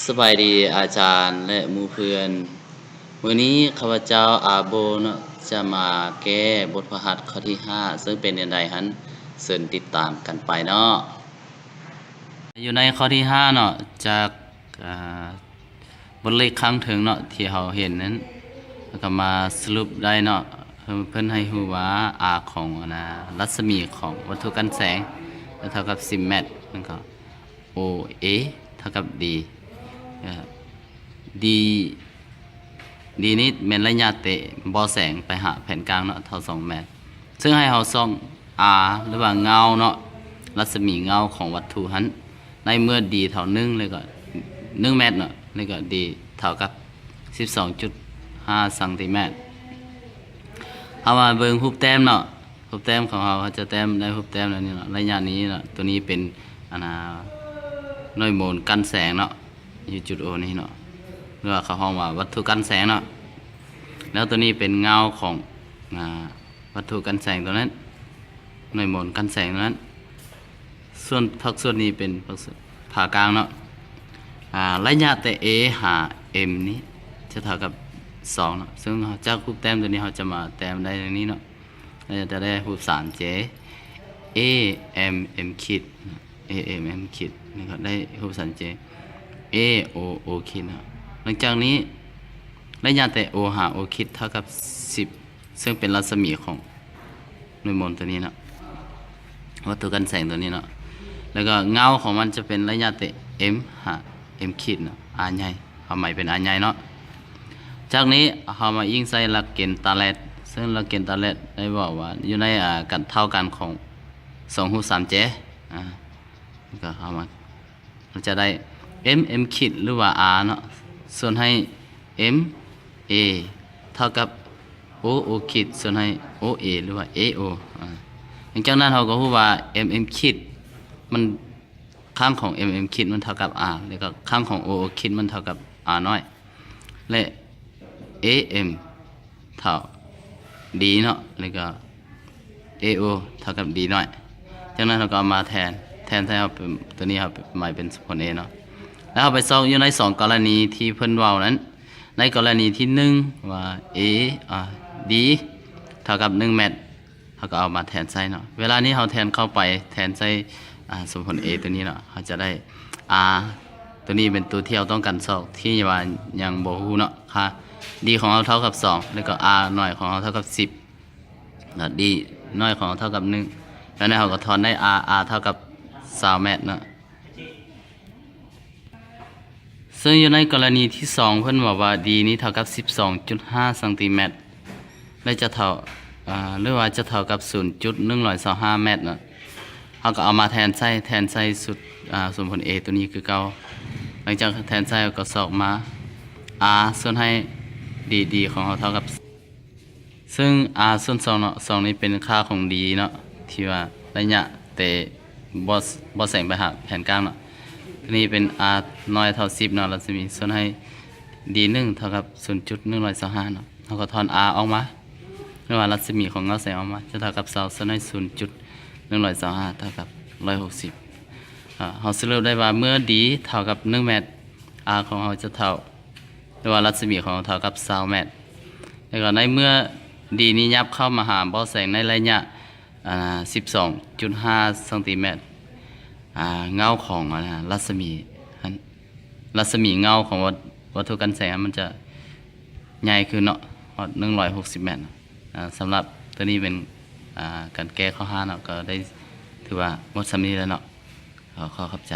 ສະບາຍດີອາຈານ ແລະ ໝູ່ເພື່ອນ. ມື້ນີ້ຂ້າພະເຈົ້າ ອາໂບ ເນາະ ຈະມາແກ້ບົດຝຶກຫັດຂໍ້ທີຫ້າ ເຊິ່ງເປັນແນວໃດຫັ້ນ ເຊີນຕິດຕາມກັນໄປເນາະ. ຢູ່ໃນຂໍ້ທີຫ້າເນາະ ຈາກ ອາ ບົດເລກຂ້າງເທິງເນາະ ທີ່ເຮົາເຫັນນັ້ນ ແລ້ວກໍມາສະຫຼຸບໄດ້ເນາະ ເພິ່ນໃຫ້ຮູ້ວ່າ R ຂອງ ອາ ນາ ລັດສະໝີຂອງວັດຖຸກັນແສງ ເທົ່າກັບສິບແມັດ ແລ້ວກໍ OA ເທົ່າກັບ D ເອີ D D ນີ້ແມ່ນໄລຍະແຕ່ບໍ່ແສງໄປຫາແຜ່ນກາງເນາະ ເທົ່າສອງແມັດ. ເຊິ່ງໃຫ້ເຮົາສ່ອງ R ຫຼືວ່າເງົາເນາະ ລັດສະໝີເງົາຂອງວັດຖຸຫັ້ນ ໃນເມື່ອ D ເທົ່າໜຶ່ງ ແລ້ວກໍໜຶ່ງແມັດເນາະ ແລ້ວກໍ D ເທົ່າກັບສິບສອງຈຸດຫ້າຊັງຕີແມັດ. ເຮົາມາເບິ່ງຮູບແຕ້ມເນາະ ຮູບແຕ້ມຂອງເຮົາ ເຮົາຈະແຕ້ມໄດ້ຮູບແຕ້ມແນວນີ້ເນາະ ໄລຍະນີ້ເນາະ ຕົວນີ້ເປັນ ອັນນາ ໜ່ວຍໂມນກັນແສງເນາະ ຢູ່ຈຸດ O ນີ້ເນາະ ຫຼືວ່າເຂົາຮ້ອງວ່າວັດຖຸກັນແສງເນາະ. ແລ້ວຕົວນີ້ເປັນເງົາຂອງ ອາ ວັດຖຸກັນແສງຕົວນັ້ນ ໜ່ວຍໂມນກັນແສງຕົວນັ້ນ. ສ່ວນພາກສ່ວນນີ້ເປັນພາກສ່ວນຜ່າກາງເນາະ ອາ ໄລຍະແຕ່ A ຫາ M ນີ້ຈະເທົ່າກັບສອງເນາະ. ເຊິ່ງຈາກຮູບແຕ້ມຕົວນີ້ ເຮົາຈະມາແຕ້ມໄດ້ດັ່ງນີ້ເນາະ ເຮົາຈະໄດ້ຮູບສາມ J A M M ຂີດ A M M ຂີດ ແລ້ວກໍໄດ້ຮູບສາມ J A O O ຂີດເນາະ. ຫຼັງຈາກນີ້ ໄລຍະແຕ່ O ຫາ O ຂີດເທົ່າກັບສິບ ເຊິ່ງເປັນລັດສະໝີຂອງໜ່ວຍໂມນຕົວນີ້ເນາະ ວັດຖຸກັນແສງຕົວນີ້ເນາະ. ແລ້ວກໍເງົາຂອງມັນຈະເປັນໄລຍະແຕ່ M ຫາ M ຂີດເນາະ R ໃຫຍ່ ຄວາມໝາຍເປັນ R ໃຫຍ່ເນາະ. ຈາກນີ້ເຮົາມາອີງໃສ່ຫຼັກເກນຕາແລດ ເຊິ່ງຫຼັກເກນຕາແລດໄດ້ບອກວ່າຢູ່ໃນ ອາ ການເທົ່າກັນຂອງສອງຮູບສາມ J ອາ ກໍເຮົາມາ ເຮົາຈະໄດ້ M M ຂີດ ຫຼືວ່າ R ເນາະ ສ່ວນໃຫ້ M A ເທົ່າກັບ O O ຂີດ ສ່ວນໃຫ້ O A ຫຼືວ່າ A O. ອາ ຫຼັງຈາກນັ້ນເຮົາກໍຮູ້ວ່າ M M ຂີດ ມັນ ຂ້າງຂອງ M M ຂີດ ມັນເທົ່າກັບ R ແລ້ວກໍຂ້າງຂອງ O O ຂີດ ມັນເທົ່າກັບ R ນ້ອຍ ແລະ A M ເທົ່າ D ເນາະ ແລ້ວກໍ A O ເທົ່າກັບ D ນ້ອຍ. ຈາກນັ້ນເຮົາກໍເອົາມາແທນ ແທນໃສ່ເຮົາເປັນ ຕົວນີ້ເຮົາໝາຍເປັນສົມຜົນ A ເນາະ. ແລ້ວເຮົາໄປຊອກຢູ່ໃນສອງກໍລະນີທີ່ເພິ່ນເວົ້ານັ້ນ ໃນກໍລະນີທີໜຶ່ງວ່າ A ອາ D ເທົ່າກັບໜຶ່ງແມັດ ເຮົາກໍເອົາມາແທນໃສ່ເນາະ. ເວລານີ້ເຮົາແທນເຂົ້າໄປ ແທນໃສ່ ອາ ສົມຜົນ A ຕົວນີ້ເນາະ ເຮົາຈະໄດ້ R ຕົວນີ້ເປັນຕົວທີ່ເຮົາຕ້ອງການຊອກ ທີ່ວ່າຍັງບໍ່ຮູ້ເນາະ ຄ່າ D ຂອງເຮົາເທົ່າກັບສອງ ແລ້ວກໍ R ນ້ອຍຂອງເຮົາເທົ່າກັບສິບ ແລ້ວ D ນ້ອຍຂອງເຮົາເທົ່າກັບໜຶ່ງ. ແລ້ວນີ້ເຮົາກໍຖອນໄດ້ R R ເທົ່າກັບຊາວແມັດເນາະ. ເຊິ່ງຢູ່ໃນກໍລະນີທີສອງ ເພິ່ນບອກວ່າ D ນີ້ເທົ່າກັບສິບສອງຈຸດຫ້າຊັງຕີແມັດ ແລະ ຈະເທົ່າ ອາ ຫຼືວ່າຈະເທົ່າກັບສູນຈຸດໜຶ່ງຮ້ອຍຊາວຫ້າແມັດເນາະ. ເຮົາກໍເອົາມາແທນໃສ່ ແທນໃສ່ສູດ ອາ ສົມຜົນ A ຕົວນີ້ຄືເກົ່າ. ຫຼັງຈາກແທນໃສ່ ເຮົາກໍຊອກມາ R ສ່ວນໃຫ້ D D ຂອງເຮົາເທົ່າກັບ ເຊິ່ງ R ສ່ວນສອງເນາະ ສອງນີ້ເປັນຄ່າຂອງ D ເນາະ ທີ່ວ່າໄລຍະແຕ່ບໍ່ ບໍ່ແສງໄປຫາແຜ່ນກາງເນາະ. ຕົວນີ້ເປັນ R ນ້ອຍເທົ່າສິບເນາະ ລັດສະໝີ ສ່ວນໃຫ້ D ໜຶ່ງເທົ່າກັບສູນຈຸດໜຶ່ງຮ້ອຍຊາວຫ້າເນາະ. ເຮົາກໍຖອນ R ອອກມາ ຫຼືວ່າລັດສະໝີຂອງເງົາແສງອອກມາ ຈະເທົ່າກັບຊາວ ສ່ວນໃຫ້ສູນຈຸດໜຶ່ງຮ້ອຍຊາວຫ້າເທົ່າກັບຮ້ອຍຫົກສິບ. ເຮົາສະຫຼຸບໄດ້ວ່າເມື່ອ D ເທົ່າກັບໜຶ່ງແມັດ R ຂອງເຮົາຈະເທົ່າ ຫຼືວ່າລັດສະໝີຂອງເຮົາເທົ່າກັບຊາວແມັດ. ແລ້ວກໍໃນເມື່ອ D ນີ້ຫຍັບເຂົ້າມາຫາບໍ່ແສງໃນໄລຍະ ອາ ສິບສອງຈຸດຫ້າຊັງຕີແມັດ ອາ ເງົາຂອງ ອາ ລັດສະໝີ ລັດສະໝີເງົາຂອງວັດ ວັດຖຸກັນແສງ ມັນຈະໃຫຍ່ຂຶ້ນເນາະ ຮອດໜຶ່ງຮ້ອຍຫົກສິບແມັດ. ອາ ສຳລັບຕົວນີ້ເປັນ ອາ ການແກ້ຂໍ້ຫ້າເນາະ ກໍໄດ້ຖືວ່າໝົດສ່ຳນີ້ແລ້ວເນາະ. ຂໍຂອບໃຈ.